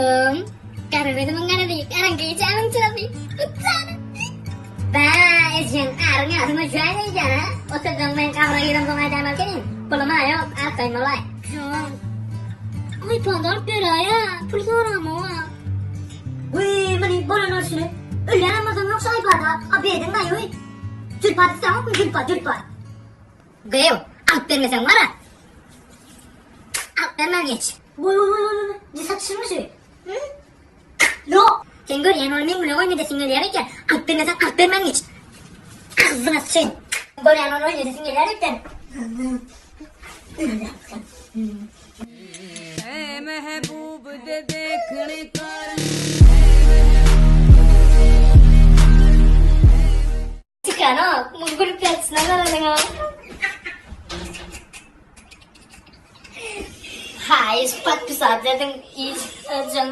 Gara gözümiň garasy, garaňky gijämiň çyrasy. Uçjana. Bä, ejeň aryň ýadyma düşäýdi öýdýän, a? Otursaň men gabra giremsoň aýdaýmaly ekeniň. Pulum-a ýok, arkaýyn bolaý. Jan. Aýpady alyp beräý-ä, pul soramok-a. Wiý, muny bolan bolşuny. Ölýänem bolsaň ýok şu aýpada. A bediň gaýy. Jülpat isläňokmy, jülpat, jülpat. Gyýw, alyp bermeseň bar-a. Alyp bermän geç. Goý goý goý goý ne satyşyňmy şu? Hı? Ýok. Sen görýän ol meň bilen oýun edesiň gelýär eken. Alyp bermeseň alyp bermän geç. Agzyna sıçaýyn. Görýän ol oýun edesiň gelýär eken. Çykanok, muň gülüp ýatyşyna garalyň-a. Haýyş, podpisat ediň, iş, jaň,